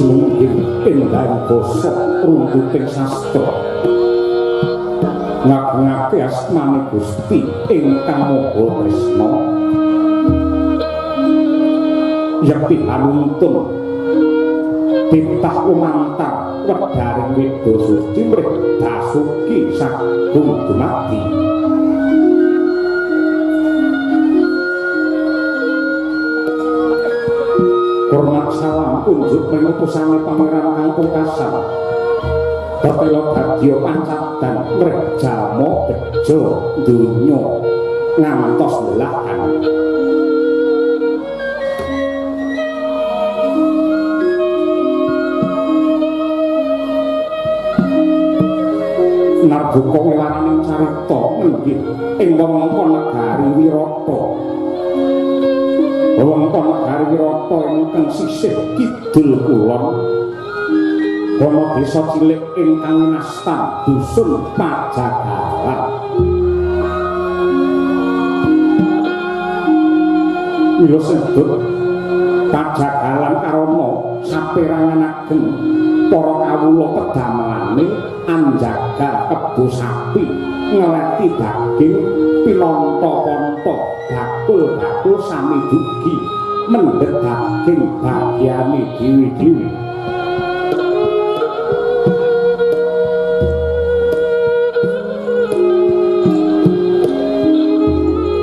Sumengking endahing basa runtuting sastra ngagungake asmane Gusti ingkang Maha Tresna. Yekti panuntun titah lumantar wedharing weda suci mrih Basuki sagung dumadi. Hormat salam unjuk mring utusane Pangeran kang pungkasan. Pertela bagya pancadan mrih jalma bejo donya ngantos belahan. Narbuka wewaraning carita nenggih ing wewengkon negari Wirata. Wewengkon negari Wirata ingkang sisih kidul kulon ana desa cilik ingkang winastan dusun Pajagalan. Mila sedut Pajagalan karana saperangan ageng para kawula pedamelane anjaga kebo sapi ngeleti daging pinonto-ponto bakul-bakul sami dugi mendhet daging bagiane dhewe-dhewe.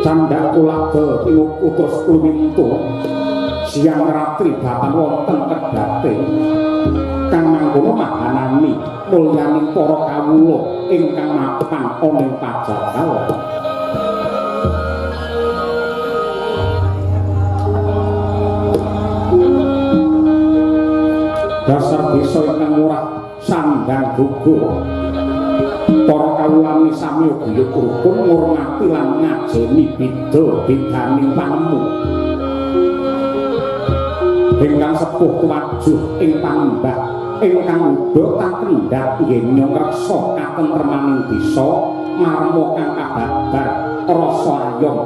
Candhak tuladha tinuku terus lumintu siang ratri batan wonten kedhate kang mangkono mahanani mulyaning para kawula ingkang mapan ana ing Pajagalan. Dasar desa ingkang murah sandang gugur para kawulane sami guyub rukun ngurmati lan ngajeni beda-bedaning panemu. Ingkang sepuh tuwajuh ing panembah ingkang uda kang kendhat yen ngreksa katentremaning desa marma kang kababar rasa ayom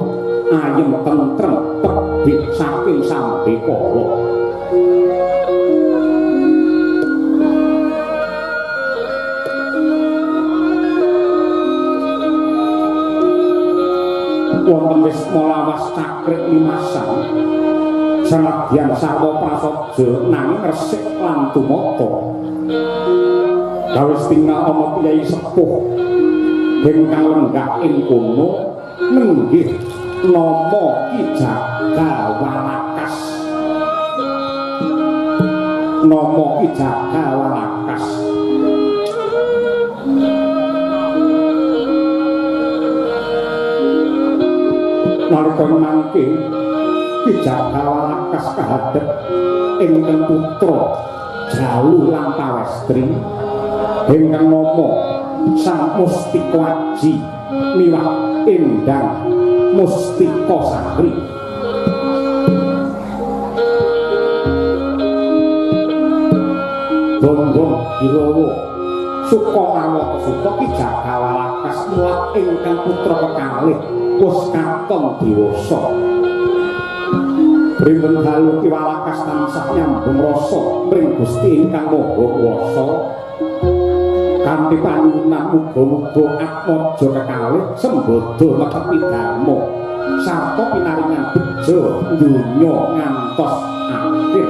ayem tentrem tebih saking sambekala. Wonten wisma lawas cakrik limasan sanadyan sarwa prasaja nanging resik lan tumata. Kawis tingal ana piyai sepuh ingkang lenggah ing kono nenggih nama Ki Jaga Walakas. Nama Ki Jaga Walakas. Nalika mangke Ki Jaga Walakas kahadhep ingkang putra Jalu lan Pawestri ingkang nama Sang Mustika Aji miwah Endang Mustika Sari. Bonggong Girawa suka marwata suka Ki Jaga Walakas mulat ingkang putra kekalih wis katon dewasa. Rinten dalu Ki Walakas tansah nyambung rasa mring Gusti ingkang Maha Kuwasa. Kanthi panyuwunan muga-muga atmaja kekalih sembada netepi dharma sarta pinaringan beja donya ngantos akhir.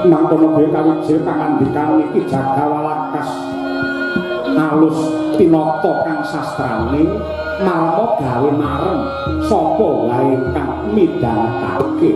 Mangkono dhewe kawijil pangandikane Ki Jaga Walakas alus tinata kang sastrane marma gawe marem sapa wae kang midhangetake.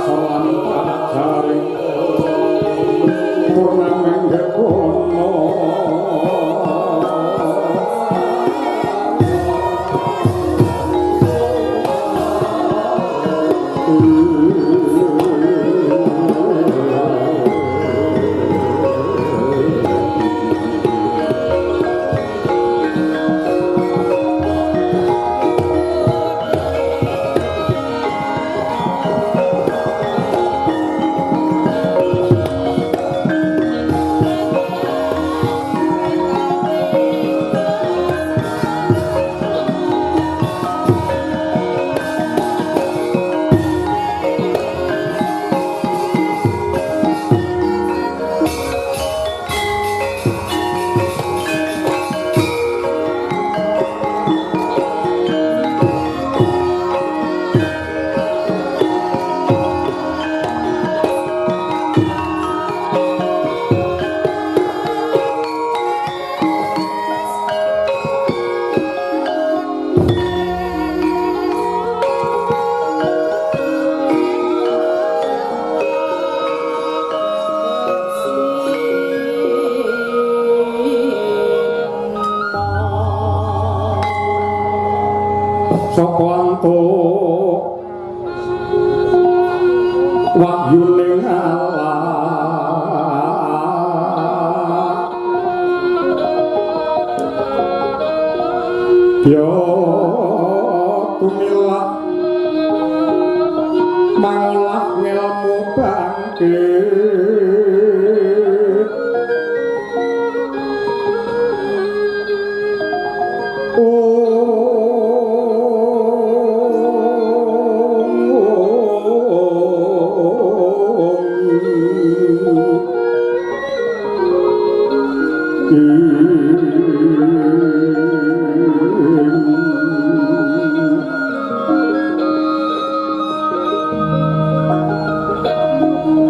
Kasar lan ajaring purnamenggekono. Saka antuk wahyuning Allah ya tumilah mangolah ngelmu bangkit.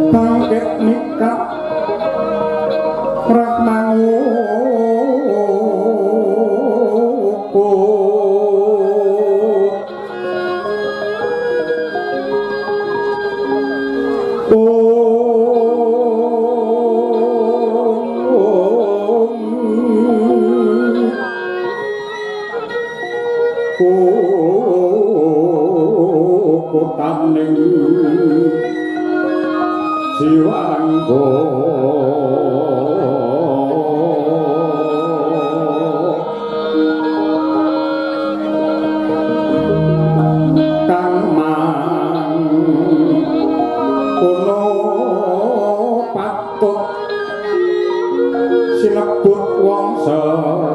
Bangkit nikah rahmangu kutaning jiwanggo kang mang kono patut sinebut wong sepuh.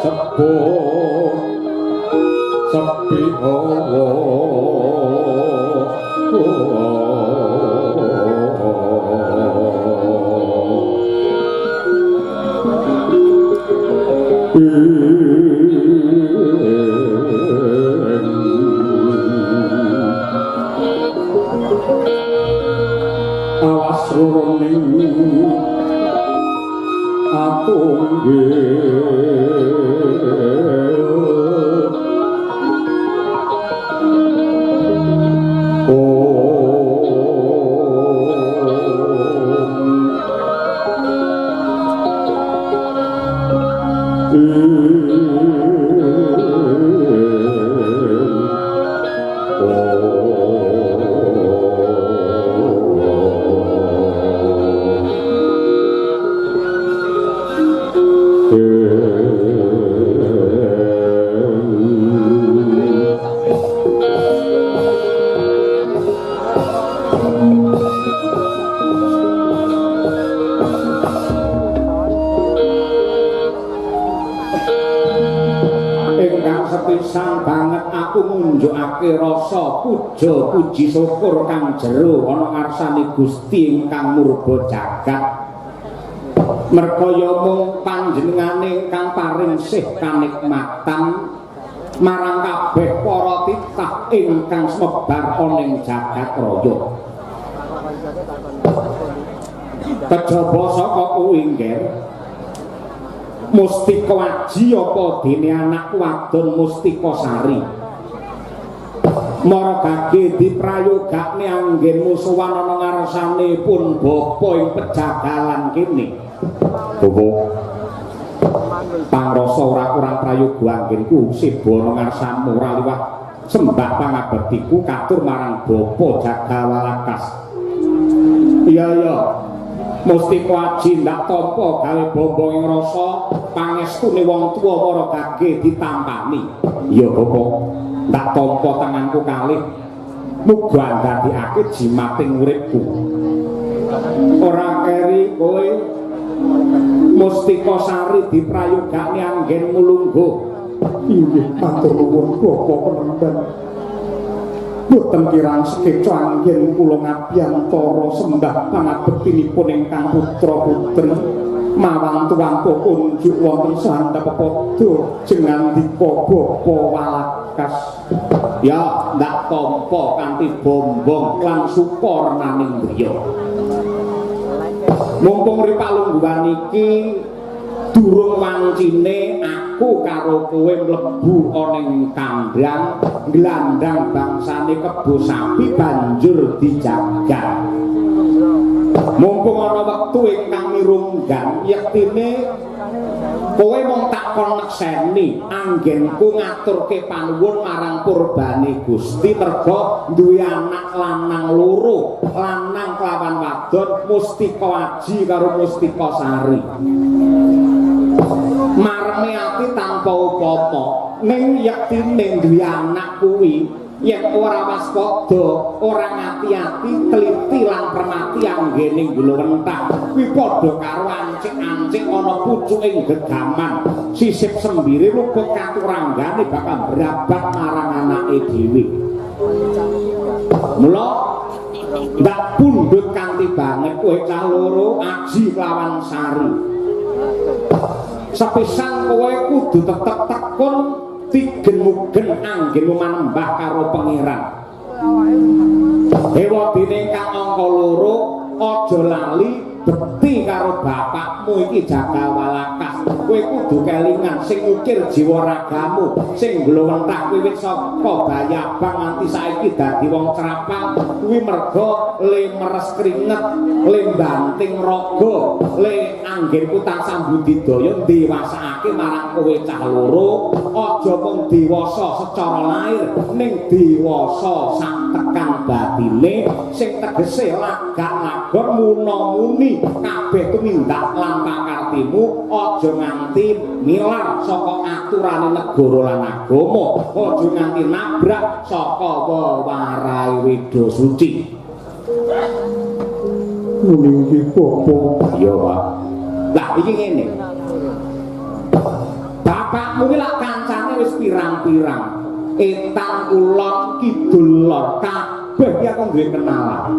Sepuh sepi hawa awas ruruning atunggil sepisan banget aku ngunjukake rasa puja puji syukur kang jero ana ngarsane Gusti ingkang murba jagat. Merkaya mung panjenengane ingkang paring sih kanikmatan Marang kabeh para titah ingkang semebar ana ing jagat raya. Kejaba saka kuwi nggih Mustika Aji apa dene anak wadon Mustika Sari. Maragage diprayogakne anggenmu sowan ana ngarsane pun bapa ing pejagalan kene. Bapa pangrasa ora kurang prayoga anggenku seba ana ngarsamu ora liwat sembah pangabektiku katur marang bapa Jagal Walakas. Iya iya. Mustika Aji ndak tampa gawe bombong ing rasa pangestune wong tuwa maragage ditampani. Iya bapa. Ndak tampa tanganku kalih muga ndadekake jimating uripku. Ora keri kowe Mustika Sari diprayogakne anggenmu lungguh. Inggih matur nuwun bapa penemban. Boten kirang sekeca anggen kula ngabiyantara sembah pangabektinipun ingkang putra-putri mawantu-wantu kunjuk wonten sandhap pepadha jengandika bapa Walakas. Ya ndak tampa kanthi bombong lan suka renaning griya. Mumpung ripalungguhan iki durung wancine aku karo kowe mlebu ana ing kandhang nglandang bangsane kebo sapi banjur dijagal. Mumpung ana wektu ingkang mirunggan yektine kowe mung tak kon nekseni anggenku ngaturke panuwun marang purbane Gusti merga duwe anak lanang loro, lanang kelawan wadon Mustika Aji karo Mustika Sari. Marme ati tanpa upama ning yektine duwe anak kuwi yen ora waspada, ora ngati-ati, teliti lan permati anggene nglowentah kuwi padha karo ancik-ancik ana pucuking gegaman sisip sembire luput katuranggane bakal brabat marang anake dhewe. Mula ndak pundhut kanthi banget kowe cah loro Aji kelawan Sari. Sepisan kowe kudu tetep tekun tigen-mugen anggenmu manembah karo pangeran. Hewadene kang angka loro aja lali bekti karo bapakmu iki Jagal Walakas. Kowe kudu kelingan sing ngukir jiwa ragamu, sing nglowentah wiwit saka bayabang nganti saiki dadi wong crapang kuwi merga le meres kringet, le banting raga, le anggenku tansah budidaya ndewasakake marang kowe cah loro. Aja mung dewasa secara lahir ning dewasa sak tekan batine sing tegese lagak-lagon muna-muni kabeh tumindak lan pakartimu aja nganti milar saka aturane negara lan agama, aja nganti nabrak saka wewarai weda suci. Ngene iki bapa. Iya, Pak. Lah iki ngene. Bapakmu ki lak kancane wis pirang-pirang. Etan kulon kidul lor kabeh ki aku duwe kenalan.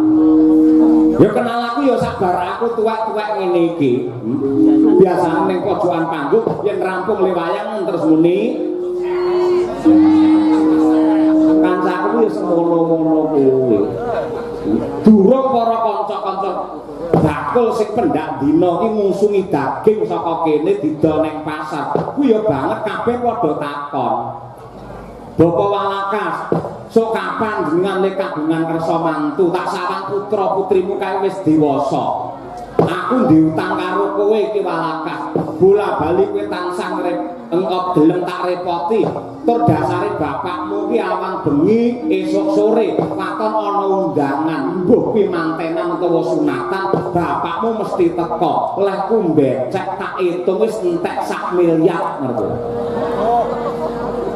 Ya kenal aku ya sabar aku tuwek-tuwek ngene iki. Biasane ning pojokan panggung yen rampung le wayang terus muni kancaku ya semono-mono kuwi. Durung para kanca-kanca bakul sing pendak dina ki ngusungi daging saka kene didol ning pasar. Kuwi ya banget kabeh padha takon. Bapak Walakas, sok kapan jenengan le kagungan kersa mantu tak sawang putra-putrimu kae wis dewasa. Aku diutang karo kowe iki Walakas. Bola-bali kowe tansah engkop gelem tak repoti. Tur dasare bapakmu ki awang bengi esuk sore waton ana undangan, mbuh kuwi mantenan utawa sunatan, bapakmu mesti teka. Lehku mbecek tak itung wis entek sak miliar ngerti.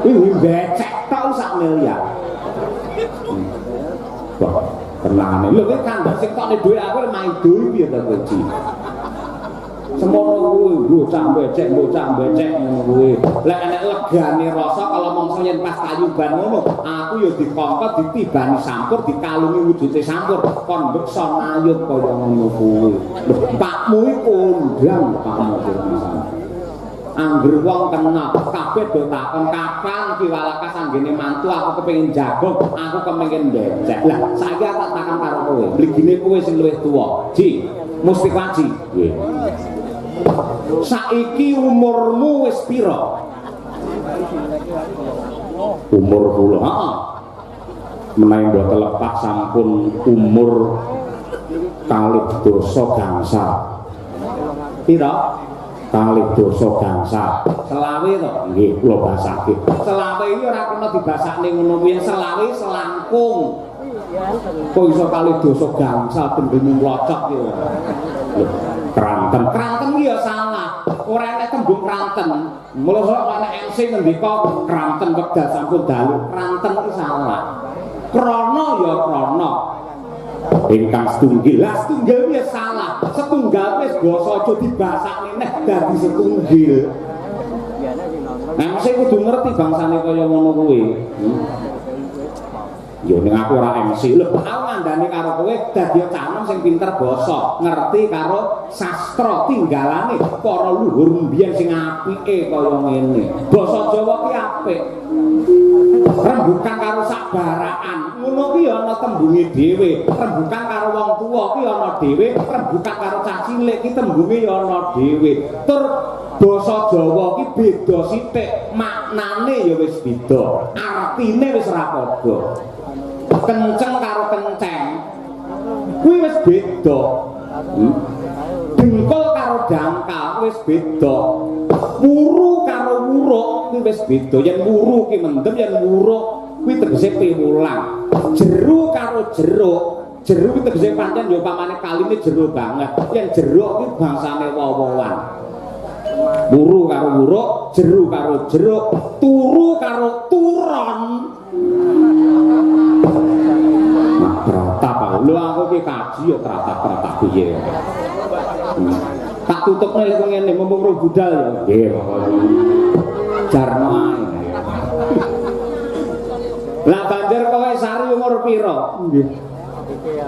Kuwi mbecek tok sak miliar. Wah, tenane. Lho kowe kandhak sing tokne dhuwit aku maido piye to kowe, Ji? Semono kuwi bocah becek ngono kuwi. Lek enek legane rasa kalau mongso yen pas tayuban ngono, aku ya dikongkon ditibani sampur, dikalungi wujude sampur, kon beksa nayub kaya ngono kuwi. Lho, pakmu iki kondang pakmu kuwi. Angger wong kena kabeh do takon kapan Ki Walakas anggene mantu, aku kepengin jagong, aku kepengin becek. Lah saiki aku tak takon karo kowe. Mligine kowe sing luwih tuwa. Ji, Mustikaji. Nggih. Saiki umurmu wis pira? Umur kula. Heeh. Menawi mboten lepak sampun umur kalih dasa gangsal. Pira? Kalih dasa gangsal. Selawe to? Nggih, kula basake. Selawe iki ora kena dibasakne ngono kuwi, selawe selangkung. Kok iso kalih dasa gangsal tembemu mlocok iki ora? Lho, kranten. Kranten iki ya salah. Ora enek tembung kranten. Mula sok ana MC ngendika kranten wekdal sampun dalu. Kranten iki salah. Krana ya krana. Ingkang setunggil. Lah setunggil ya salah. Setunggal wis basa aja dibasakne neh dadi setunggil. Nah, mesti kudu ngerti bangsane kaya ngono kuwi. Ya ning aku ora MC. Lho, aku ngandani karo kowe dadi canom sing pinter basa, ngerti karo sastra tinggalane para luhur mbiyen sing apike kaya ngene. Basa Jawa ki apik. Rembukan karo sak baraan, ngono ki ya ana tembunge dhewe. Rembukan karo wong tuwa ki ana dhewe, rembukan karo cah cilik ki tembunge ya ana dhewe. Tur basa Jawa ki beda sithik, maknane ya wis beda, artine wis ora padha. Kenceng karo kenceng kuwi wis beda. Dengkul karo dangkal wis beda. Wuru karo wuruk kuwi wis beda. Yen wuru ki mendem, yen wuruk kuwi tegese piwulang. Jeru karo jeruk, jeru kuwi tegese pancen ya upamane kaline jero banget. Yen jeruk kuwi bangsane woh-wohan. Wuru karo wuruk, jeru karo jeruk, turu karo turon. Mak tratap aku. Lho aku ki kaji ya tratap-tratap piye. Tak tutupne lek ngene mumpung ro budal ya. Nggih pokoke. Jarno ae. Lah banjur kowe Sari umur pira? Nggih.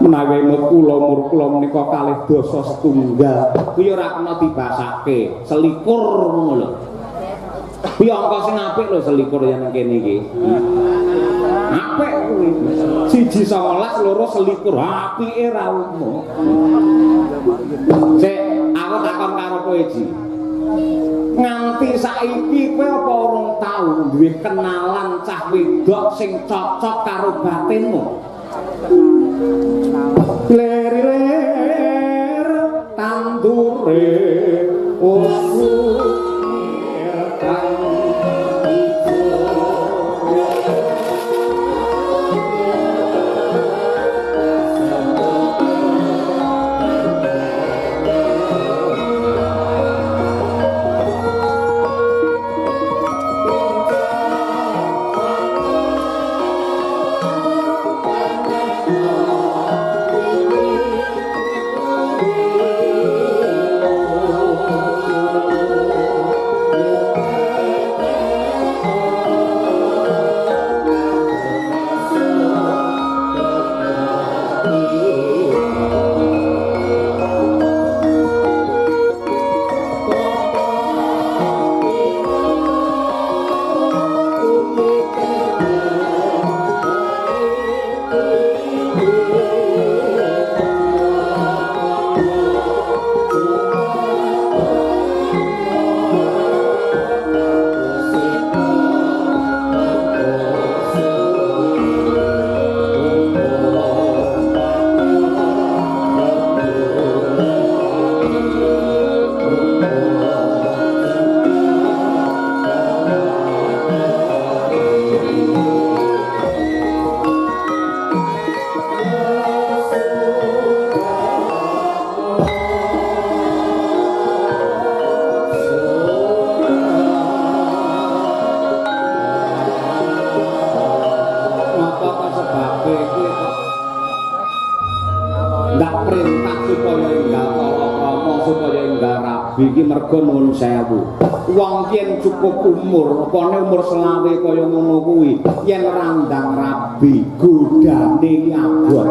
Menawi emut kula umur kula menika kalih dasa setunggal. Kuwi ora kena dibasake, selikur ngono lho. Kuwi angka sing apik lho selikur yen nang kene iki. Apik kuwi. 1 19 2 selikur apike ra umum. Sik, aku takon karo kowe Ji. Nganti saiki kowe apa urung tau duwe kenalan cah wedok sing cocok karo batinmu? Ler-ler tandure usul iki mergo nuwun sewu. Wong yen cukup umur, opone umur selawe kaya ngono kuwi, yen randang rabi godane iki abot.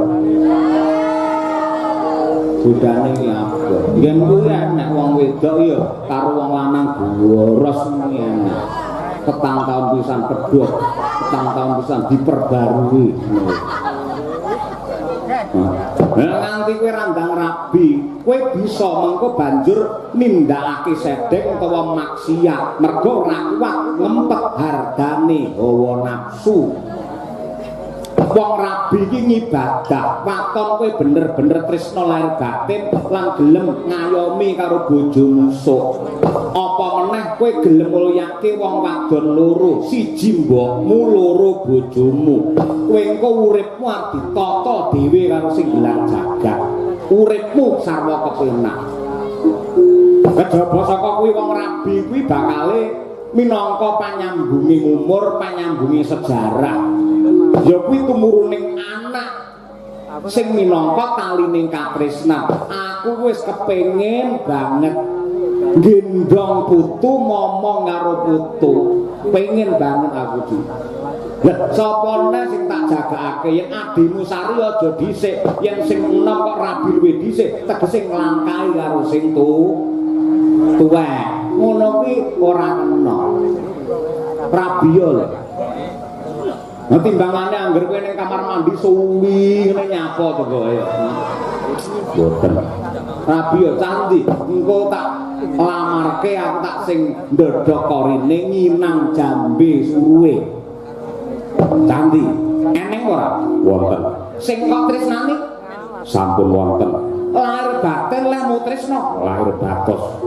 Godane iki abot. Yen kuwi enek wong wedok ya karo wong lanang boros kuwi enek. Petang taun pisan pedhot, petang taun pisan diperbarui. Lah nganti kowe randang rabi, kowe bisa mengko banjur nindakake sedeng utawa maksiat mergo ora kuat ngempet hardane hawa nafsu. Wong rabi iki ngibadah, waton kowe bener-bener tresna lahir batin lan gelem ngayomi karo bojomu sok. Apa meneh kowe gelem mulyake wong wadon loro, siji mbokmu, loro bojomu. Kowe engko uripmu arep ditata dhewe karo sing gelar jagat. Uripmu sarwa kepenak. Kejaba saka kuwi wong rabi kuwi bakale minangka panyambunging umur, panyambunging sejarah. Ya kuwi tumuruning anak sing minangka talining katresnan. Aku wis kepengin banget gendong putu, momong karo putu. Pengen banget aku iki. Lah sapa neh sing tak jagakake yen adimu Sari aja dhisik, yen sing enom kok rabi luwih dhisik, tegese nglangkahi karo sing tuwek. Ngono kuwi ora kena. Rabi yo lho. Nah timbangane angger kowe ning kamar mandi suwi ngene nyapa to kowe. Mboten. Rabi yo candi, engko tak lamarke aku tak sing ndodhok korine nginang jambe suruwe. Candi, eneng ora? Wonten. Sing kok tresnani? Sampun wonten. Lahir batin lehmu tresna. Lahir batos.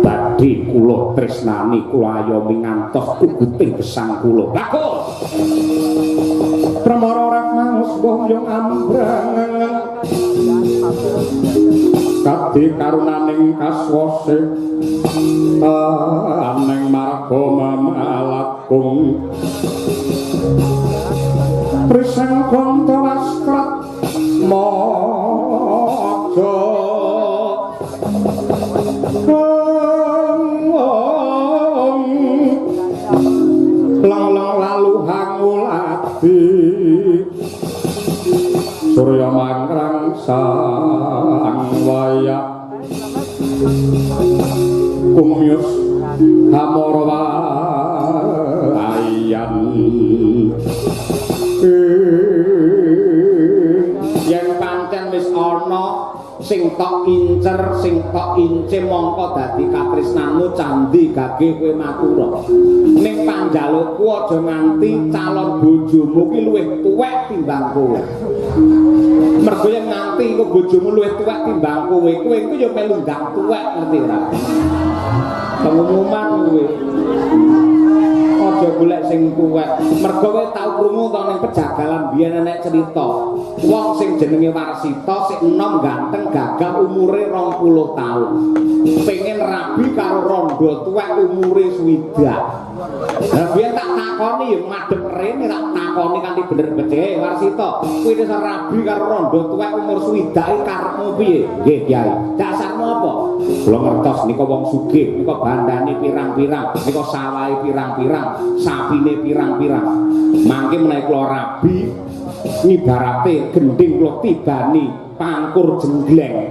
Badhe kula tresnani kula ayomi ngantos kuguting gesang kula. Bagus. Permara Ratmangus boyong ambrang kadi karunaning kaswase aneng marga mamalakung prisang kanta wastrat maja lang-lang lalu hangulati surya mangkrang sang waya kumyus hamara wayan. Yen pancen wis ana sing tok incer, sing tok ince mongko dadi katresnanmu candhi gage kowe matura. Ning panjalukku aja nganti calon bojomu ki luwih tuwek timbang kowe. Mergo yen nganti engko bojomu luwih tuwek timbang kowe, kowe iku ya melu ndang tuwek, ngerti ora? Pengumuman kowe. Aja golek sing tuwek. Mergo kowe tau krungu to ning pejagalan biyen enek cerita. Wong sing jenenge Warsita sik enom ganteng gagah umure 20 taun. Pengen rabi karo rondo tuwek umure 60. Lah biyen tak takoni ya madhep rene tak takoni kanthi bener becike Warsita. Kuwi wis rabi karo rondo tuwek umur 60 iki karepmu piye? Nggih, Kyai. Dasarmu apa? Kula ngertos nika wong sugih, nika bandane pirang-pirang, nika sawahe pirang-pirang, sapine pirang-pirang. Mangke menawi kula rabi ngibarate gendhing kula tibani pangkur jenggleng.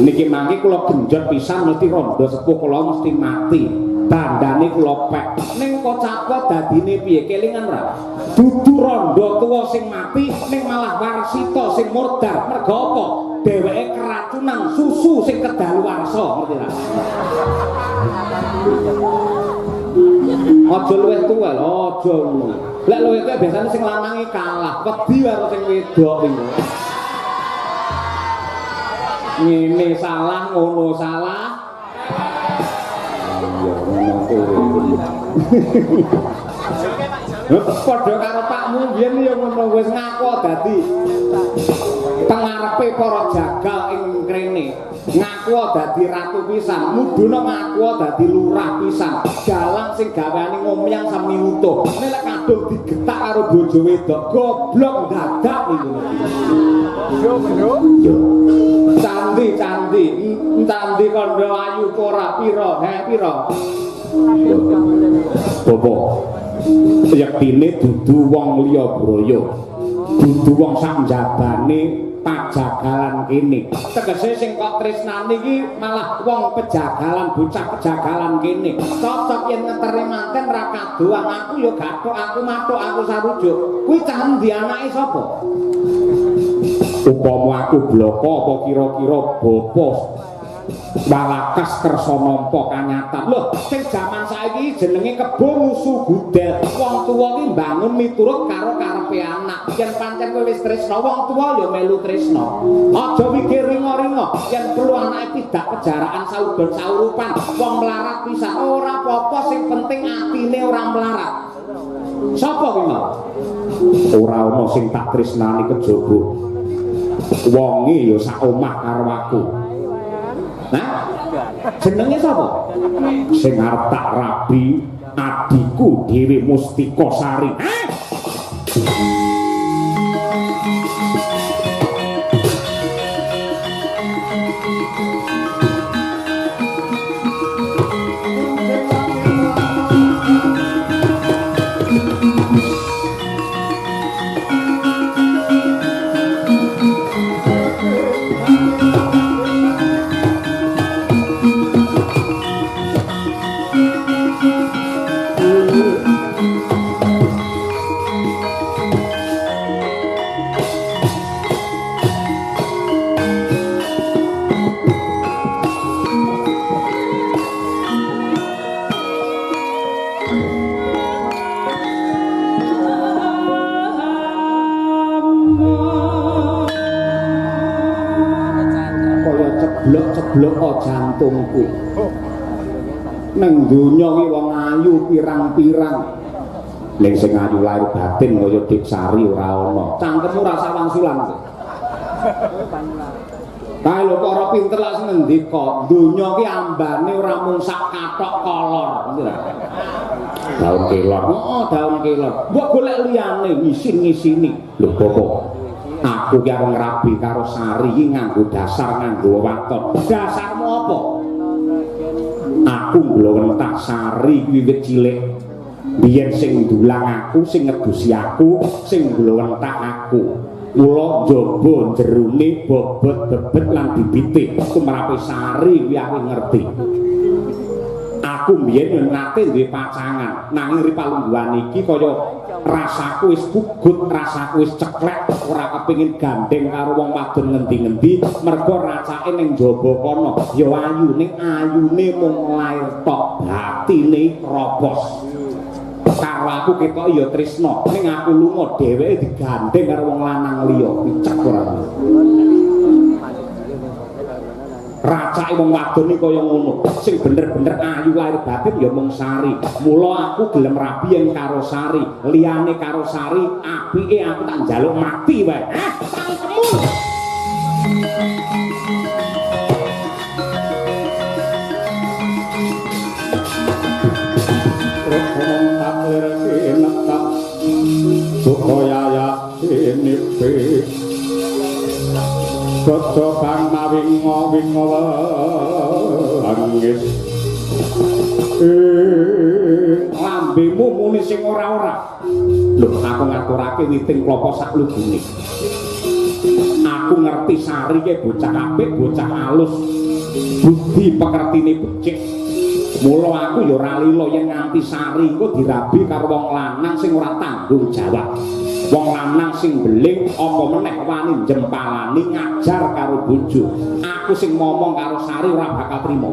Niki mangke kula genjot pisan mesti rondo sepuh kula mesti mati. Bandane kula pek. Ning kok cakwa dadine piye? Kelingan ora? Dudu rondo tuwa sing mati ning malah Warsita sing murdar. Mergo apa? Dheweke keracunan susu sing kedaluwarsa, ngerti ra? Aja luwih tuwa lho, aja ngono. Lek luwih tuwa biasane sing lanange kalah, wedi karo sing wedok niku. Ngene salah, ngono salah. Iya, ngono kuwi. Padha karo pakmu biyen ya ngono wis ngaku dadi tengarepe para jagal ing krene. Ngaku dadi ratu pisan, mudhuna ngaku dadi lurah pisan. Dalang sing gaweane ngomyang sami utuh. Nek lek kadung digetak karo bojo wedok, goblok dadak niku. Yo, yo. Candi, candi, candi kandha ayu ora pira, he pira. Bapak, yektine dudu wong liya braya. Dudu wong sak njabane pajagalan kene. Tegese sing kok tresnani iki malah wong pejagalan, bocah pejagalan kene. Cocok yen ngeteri manten ra kadoan, aku ya gathuk, aku mathuk, aku sarujuk. Kuwi cah endi anake sapa? Upama aku bloko apa kira-kira bapa Walakas kersa nampa kanyatan. Loh, sing jaman saiki jenenge kebo musuh gudel. Wong tuwa ki mbangun miturut karo karepe anak. Yen pancen kowe wis tresna, wong tuwa ya melu tresna. Aja mikir ringa-ringa, yen perlu anake tidak pejaraan saubon saurupan, wong melarat pisan ora apa-apa, sing penting atine ora melarat. Sapa kuwi mau? Ora ana sing tak tresnani kejaba wonge ya sak omah karo aku. Nah, jenenge sapa? Sing arep tak rabi adhiku Dewi Mustikasari. Hah? Ceblok-ceblok jantungku. Neng donya ki wong ayu pirang-pirang. Ning sing ayu lahir batin kaya Dik Sari ora ana. Cangkemmu ora sawang-sulang. Kae lho kok ora pinter lak sing ngendika, donya ki ambane ora mung sak kathok kolor, ngerti ta? Daun kelor. Heeh, daun kelor. Mbok golek liyane ngisin-ngisini. Lho bapak, aku ki arep ngrabi karo Sari iki nganggo dasar, nganggo waton. Dasarmu apa? Aku nglowentah Sari wiwit cilik. Biyen sing ndulang aku, sing ngedusi aku, sing nglowentah aku. Mula njaba jerone bobot bebet lan bibite tumrape Sari kuwi aku ngerti. Aku biyen nate duwe pacangan, nanging ri palungguhan iki kaya rasaku wis pugut, rasaku wis ceklek, ora kepengin gandeng karo wong wadon ngendi-ngendi, mergo racake ning njaba kono ya ayu, ning ayune mung lair tok, batine kropos. Karo aku ketok ya tresna, ning aku lunga dheweke digandeng karo wong lanang liya, picek ora. Racake wong wadon iki kaya ngono, sing bener-bener ayu lahir batin ya mung Sari. Mula aku gelem rabi yen karo Sari, liyane karo Sari apike aku tak njaluk mati wae. Ah, cangkemmu. Soto kang mawingo-wingo langit. Lambemu muni sing ora-ora. Lho, aku ngaturake witing klapa sak lugune. Aku ngerti Sari ki bocah apik, bocah alus. Budi pekertine becik. Mula aku ya ora lila yen nganti Sari engko dirabi karo wong lanang sing ora tanggung jawab. Wong lanang sing beling apa meneh wani jempalani ngajar karo bojo. Aku sing ngomong karo Sari ora bakal trima.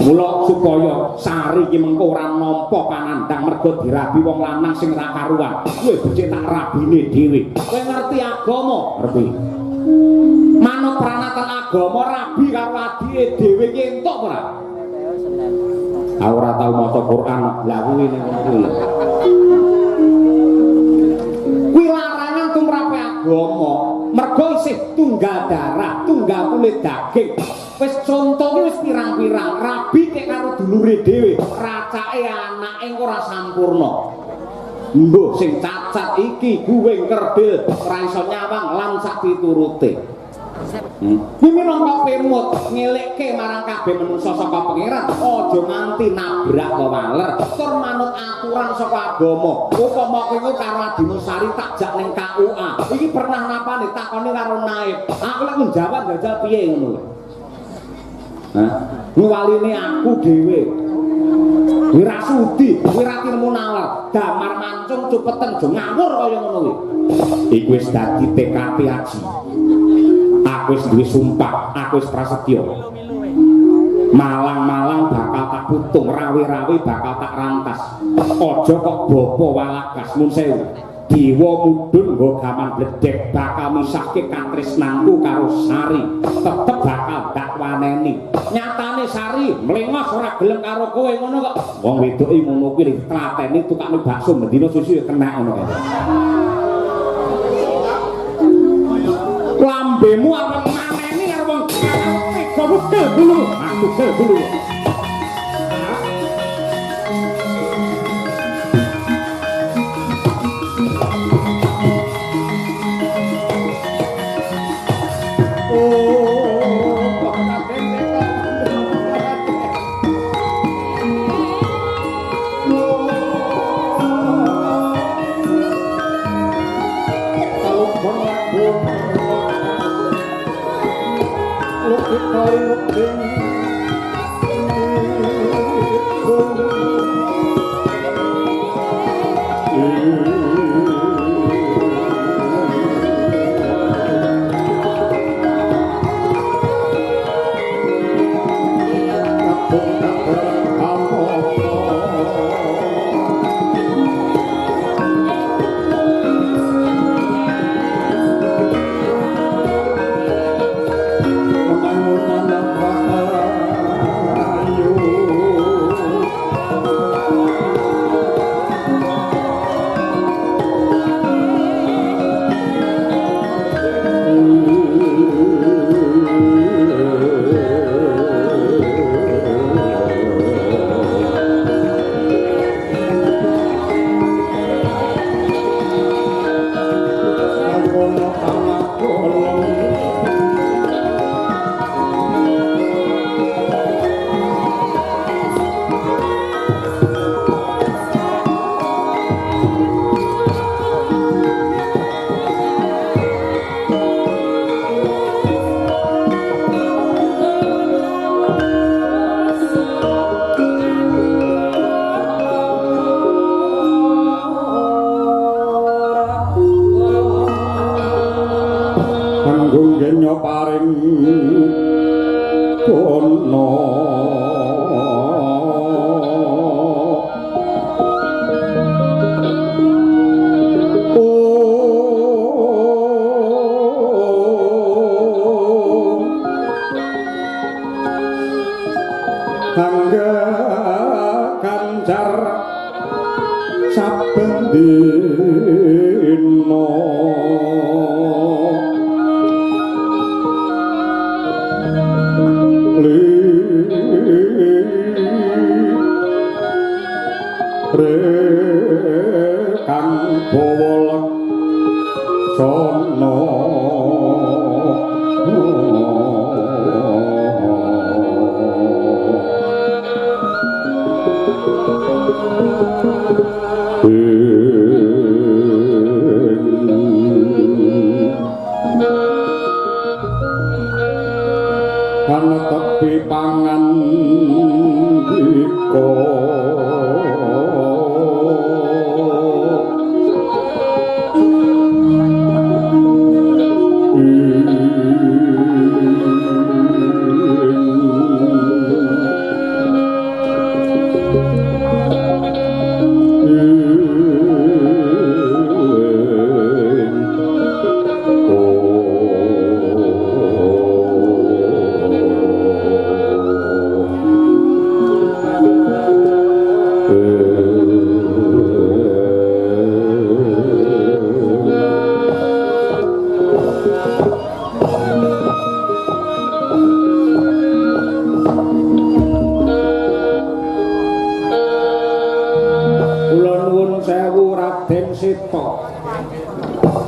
Mula supaya Sari iki mengko ora nampa panandhang mergo dirabi wong lanang sing ora karuan. Kowe becik tak rabine dhewe. Kowe ngerti agama? Ngerti. Manut pranatan agama rabi karo adike dhewe ki entuk ora? Aku ora tau maca Quran. Lah kuwi ning ngono kuwi. Kuwi larangan tumrape agama. Mergo isih tunggal darah, tunggal kulit daging. Wis conto ki wis pirang-pirang, rabi kek karo dulure dhewe, racake anake ora sampurna. Mbuh sing cacat iki guwing kerdil, ora iso nyawang lan sak piturute. Kuwi minangka pemut ngelekke marang kabeh manungsa saka pangeran, aja nganti nabrak wewaler, tur manut aturan saka agama. Upama kowe karo adimu Sari tak jak ning KUA. Iki pernah napane takoni karo naib. Aku lek njawab jajal piye ngono. Hah? Ngwaline aku dhewe. Kuwi ra sudi, kuwi ra tinemu nalar. Damar mancung cupeten aja ngawur kaya ngono kuwi. Iku wis dadi TKP Aji. Aku wis duwe sumpah, aku wis prasetya. Malang-malang bakal tak putung, rawe-rawe bakal tak rantas. Aja kok bapa walagas mun sewu. Dewa mudhun nggo gaman bledhek bakal misahke katresnanku karo Sari. Tetep bakal tak waneni. Nyatane Sari mlengos ora gelem karo kowe ngono kok. Wong wedoke ngono kuwi tlateni tukane bakso mendina susu ya kena ngono kae. Lambemu arep maneni karo wong tega wegel bulu. Aku gel bulu.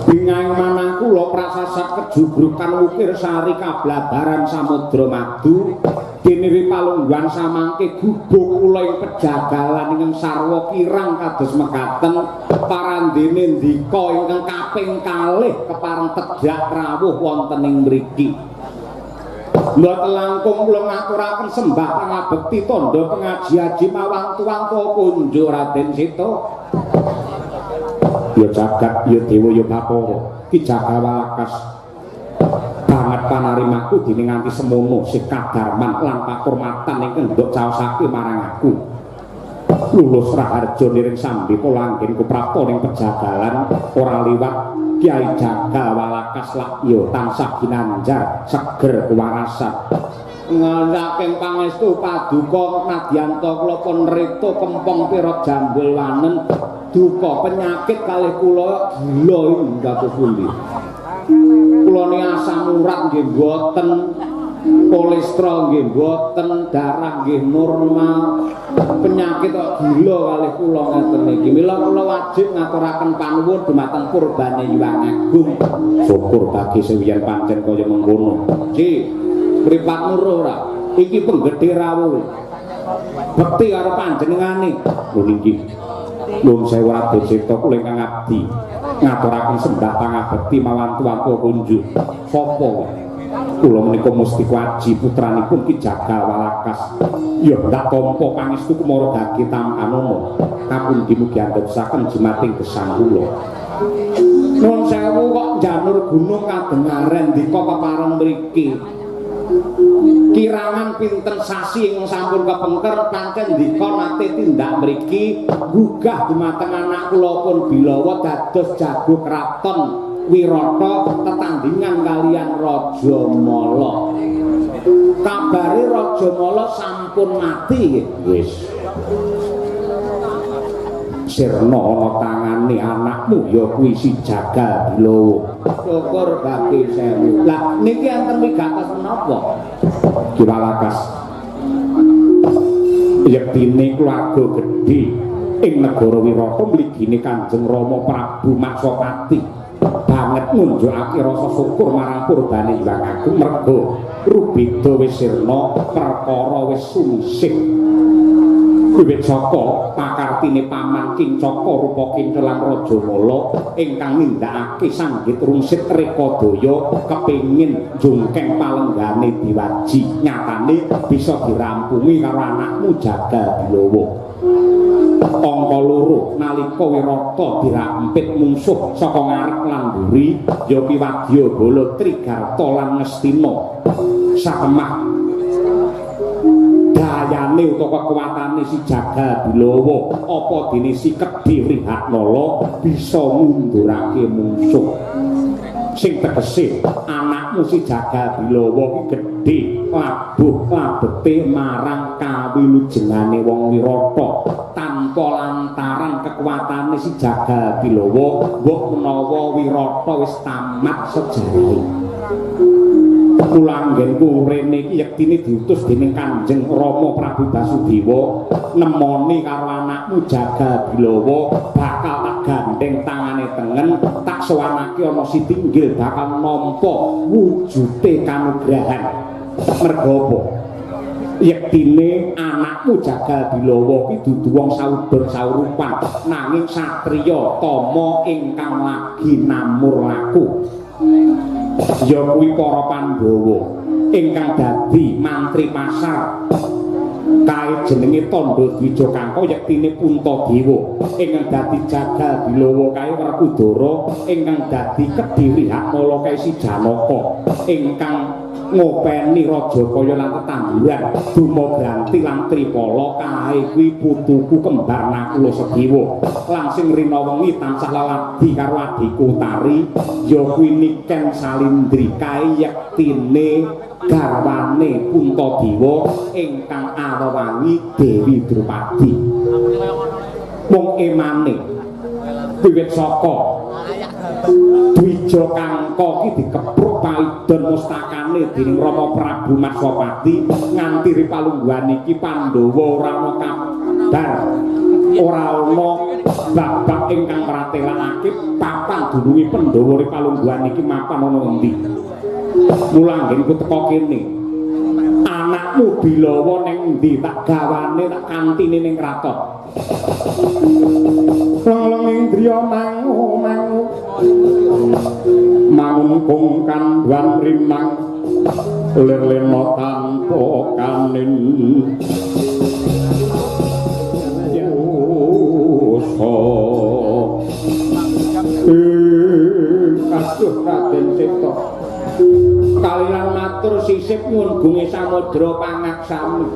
Bingahing manah kula prasasat kejubrukan wukir sari kablabaran samudra madu diniri palungguhan samangke gubuk kula ing pejagalan ingkang sarwa kirang kados mekaten parandene ndika ingkang kaping kalih kepareng tedhak rawuh wonten ing mriki. Mboten langkung kula ngaturaken sembah pangabekti tandha pengaji-aji mawantu-wantu kunjuk Raden Seta. Ya jagat ya dewa ya Bathara Ki Jagal Walakas banget panarimaku dene nganti semono sih kadarman lan pakurmatan ingkang ndok caosake marang aku. Lulus raharja niring sambi kula anggen kuprapta ning pejagalan ora liwat Kyai Jagal Walakas lak ya tansah ginanjar seger kewarasan. Ngendhaking pangestu paduka nadyanta kula pun rita kempong pira jambul wanen duka penyakit kalih kula gila iki kados pundi. Kula ni asam urat nggih mboten, kolesterol nggih mboten, darah nggih normal. Penyakit kok gila kalih kula ngeten iki. Mila kula wajib ngaturaken panuwun dumateng purbane Hyang Agung. Syukur bagi sing yen pancen kaya mengkono. Ji, mripatmu roh ora? Iki penggedhe rawuh. Bekti karo panjenengane. Lho nggih. Nuwun sewu Raden Seta kula ingkang abdi ngaturaken sembah pangabekti mawantu-wantu kunjuk. Sapa? Kula menika Mustika Aji putranipun Ki Jagal Walakas. Ya ndak tampa pangestu kumara dagi tampanana. Kapundi mugi andesaken jimating gesang kula. Nuwun sewu kok njanur gunung kadengaren ndika kepareng mriki. Kirangan pinten sasi ingkang sampun kepengker pancen ndika nate tindak mriki gugah dumateng anak kula pun Bilawa dados jago kraton Wirata tetandingan kalian Raja Mala. Kabare Raja Mala sampun mati nggih. Wis. Sirna ana tangane anakmu ya kuwi si Jagal Bilawa. Syukur bagi sewu. Lah niki enten wigatos menapa? Ki Walakas. Yektine keluarga gedhe ing negara Wirata mligine Kanjeng Rama Prabu Matsapati. Banget ngunjukake rasa syukur marang purbane Hyang Agung merga rubeda wis sirna perkara wis sungsih. Wiwit saka pakartine paman Kincaka rupa Kinca lan Raja Mala ingkang nindakake sanggit rungsit rekadaya kepengin njungkeng palenggane Dewaji nyatane bisa dirampungi karo anakmu Jagal Bilawa. Angka loro nalika Wirata dirampit mungsuh saka ngarep lan mburi ya kuwi Wadyabala Trigarta lan Ngastina. Sakemah dayane utawa kekuatane si Jagal Bilawa apa dene si Kedhi Wrihatnala bisa ngundurake mungsuh. Sing tegese anakmu si Jagal Bilawa ki gedhe labuh labete marang kawilujengane wong Wirata tanpa lantaran kekuatane si Jagal Bilawa mbok menawa Wirata wis tamat sejarahe. Kula anggenku rene iki yektine diutus dening Kanjeng Rama Prabu Basudewa nemoni karo anakmu Jagal Bilawa bakal tak gandeng tangane tengen tak sowanake ana si tinggil bakal nampa wujute kanugrahan. Merga apa? Yektine anakmu Jagal Bilawa ki dudu wong saudon saurupan nanging satriya tama ingkang lagi namur laku. Ya kuwi para Pandhawa ingkang dadi mantri pasar kae jenenge Tandha Dwija Kangka yektine Puntadewa ingkang dadi Jagal Bilawa kae Werkudara ingkang dadi Kedhi Wrihatmala kae si Janaka ingkang ngopeni raja kaya lan tetanduran Dumagranti lan Tripala kae kuwi putuku kembar Nakula Sedewa lan sing rina wengi tansah leladi karo adhiku Utari ya kuwi Niken Salindri kae yektine garwane Puntadewa ingkang awewangi Dewi Drupadi. Mung emane wiwit saka Dwija Kangka ki dikepruk paidon mustakane dening Rama Prabu Matsapati nganti ripalungguhan iki Pandhawa ora ana kabar, ora ana Babak ingkang pratelakake papan dununge Pandhawa ri palungguhan iki mapan ana endi. Mula anggenku teka kene. Anakmu Bilawa ning endi tak gawane tak kantine ning kraton. Leng indriya mangu mangu mangungkung kandhuan rimang lir lena tanpa kanin. Aduh Raden Seta. Kaliyan matur sisip nyuwun gunge samudra pangaksami.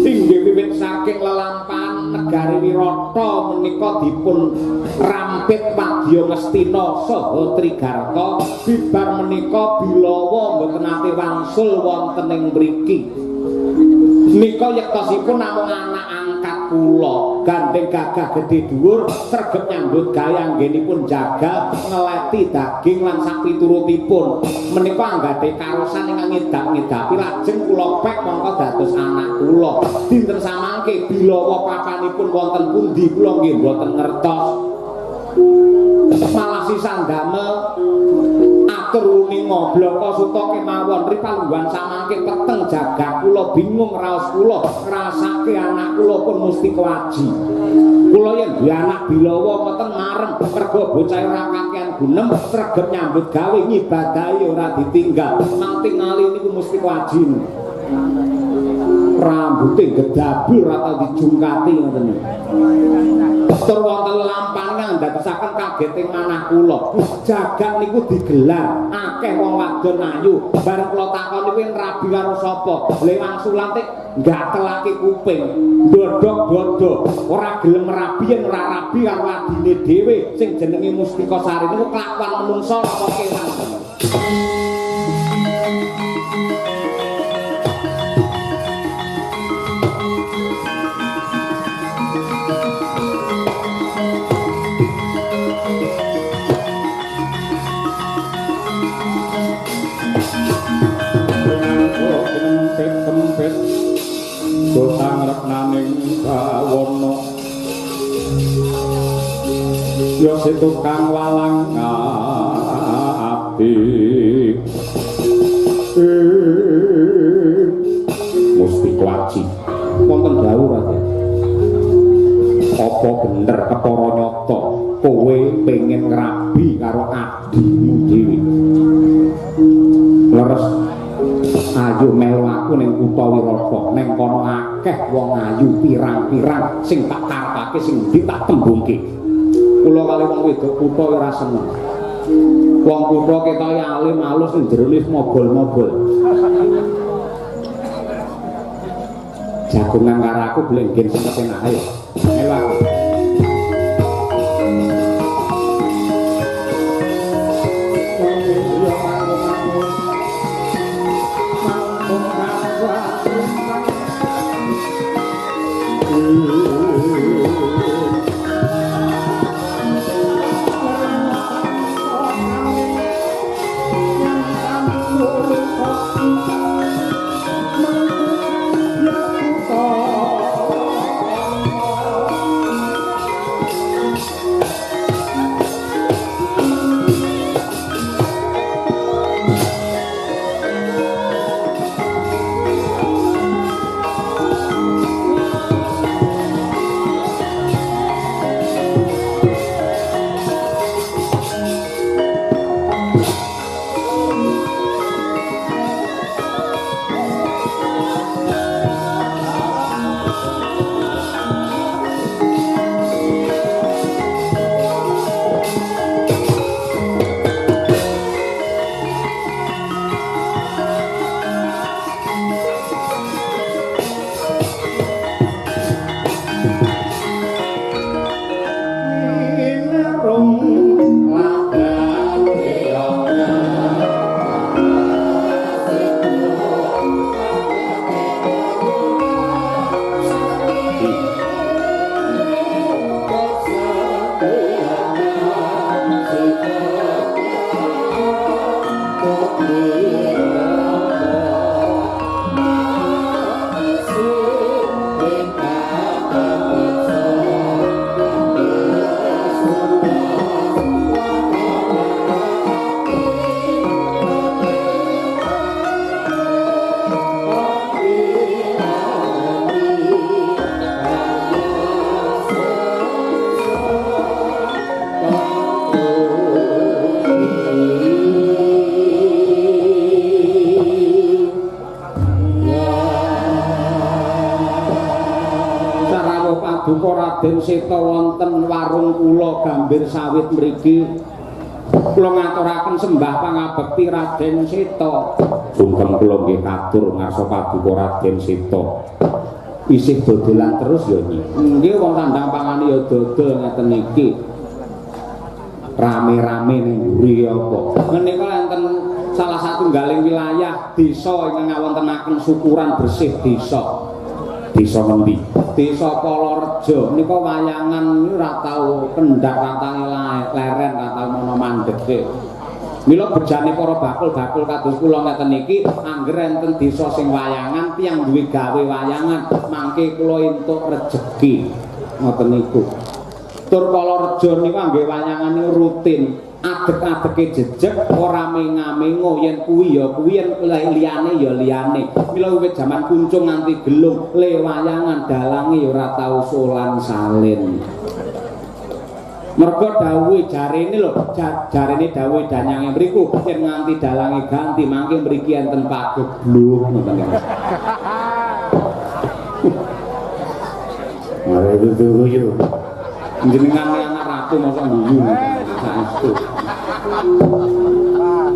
Inggih wiwit saking lelampahan negari Wirata menika dipun rampit wadya Ngastina saha Trigarta bibar menika Bilawa mboten nate wangsul wonten ing mriki. Nika yektosipun namung anak angkat kula, gandeng gagah gedhe dhuwur, sregep nyambut gawe anggenipun jagal ngeleti daging lan sapiturutipun. Menika anggate karosan ingkang ngedap-ngedapi lajeng kula pek mongko dados anak kula. Dinten samangke Bilawa papanipun wonten pundi kula nggih mboten ngertos. Malah sisan damel atur uninga blaka suta kemawon ri palungguhan samangke peteng jagat kula bingung raos kula ngrasake anak kula pun mustika aji. Kula yen duwe anak Bilawa meten marem mergo bocah ora kakean gunem sregep nyambut gawe ngibadahi ora ditinggal. Mang tingali niku mustika aji. Rambute gedabul ora tau dijungkati ngoten niku. Tur wonten lampahan ndadosaken kageting manah kula. Jagat niku digelar, akeh wong wadon ayu. Bareng kula takon niku rabi karo sapa? Lha wangsulan tik gatelake kuping, ndodhok-dodho, ora gelem rabi yen ora rabi karo adine dhewe sing jenenge Mustikasari niku kelakuan menungsa apa kewan. Kempit-kempit dosang reknaning bawana ya si tukang walang abdi Mustika Aji wonten dawuh Raden. Apa bener ketara nyata kowe pengen ngrabi karo adhimu dhewe? Leres ayo melu aku ning kutha Wirata, ning kono akeh wong ayu pirang-pirang sing tak karepake sing endi tak tembungke. Kula kali wong wedok kutha ora seneng. Wong kutha ketoke alim alus ning jerone mobol-mobol. Jagongan karo aku blenggen sing kepenak ayo. Melu aku. Oh. Raden Seta wonten warung kula Gambir Sawit mriki. Kula ngaturaken sembah pangabekti Raden Seta. Sungkem kula nggih katur ngarsa paduka Raden Seta. Isih dodolan terus ya Nyi. Nggih wong tandang pangane ya dodol ngeten iki. Rame-rame ning mburi apa. Menika enten salah satunggaling wilayah desa ingkang ngawontenaken syukuran bersih desa. Desa ngendi? Desa Kalarejo. Menika wayangan ora tau kendhak, ora tau leren, ora tau ana mandheke. Mila bejane para bakul-bakul kados kula ngeten iki, angger enten desa sing wayangan, tiyang duwe gawe wayangan, mangke kula entuk rejeki. Ngoten niku. Tur Kalarejo niku angge wayangan niku rutin. Adeg-adege jejeg ora menga-mengo, yen kuwi ya kuwi, yen liyane ya liyane. Mila wiwit jaman kuncung nganti gelung le wayangan dalange ya ora tau solan salin. Mergo dawuhe jarene lho, jarene dawuhe danyange mriku yen nganti dalange ganti mangke mriki enten pagebluk ngoten niku. Mare guyu. Jenengan anak ratu mosok guyu saestu.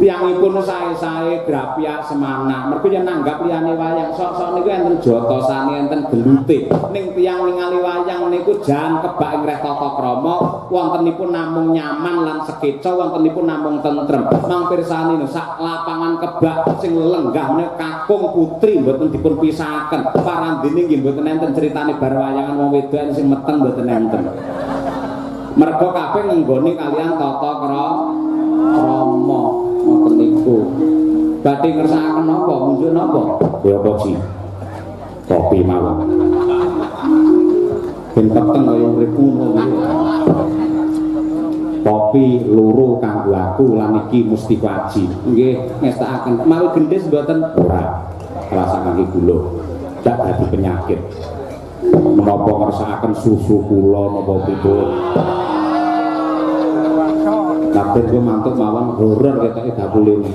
Tiyangipun sae-sae grapyak semanah. Mergo yen nanggap liyane wayang sok-sok niku enten jotosane, enten gelute. Ning tiyang ningali wayang niku jan kebak ing reh tata krama, wontenipun namung nyaman lan sekeca, wontenipun namung tentrem. Mang pirsani sak lapangan kebak sing lenggah menika kakung putri mboten dipun pisahaken. Parandene nggih mboten enten critane bar wayangan wong wedok sing meteng mboten enten. Mergo kabeh ngenggoni kalian tata krama ngoten niku. Badhe ngersakaken napa? Munjuk napa? Ya apa sih? Kopi mawon. Ben peteng kaya urip ngono. Kopi loro kanggo aku lan iki mustika aji. Nggih, ngestakaken. Mawi gendhis mboten? Ora. Rasa kangge gula. Dak dadi penyakit. Menapa ngersakaken susu kula napa pripun? Kabeh kok mantuk mawon horor ketoke bakule.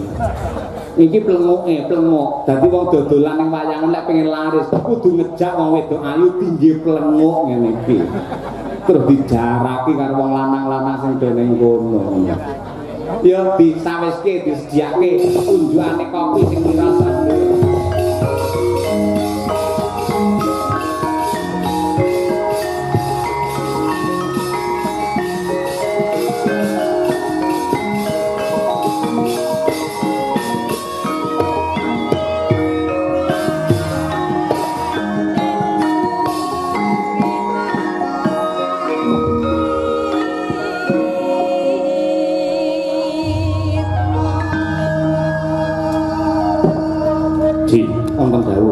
Iki plenguke, plenguk. Dadi wong dodolan ning wayangan lek pengen laris kudu ngejak wong wedok ayu tinggi plenguk ngene iki. Terus dijaraki karo wong lanang-lanang sing do ning kono. Ya disawiske, disediake unjukane kopi sing dirasakne.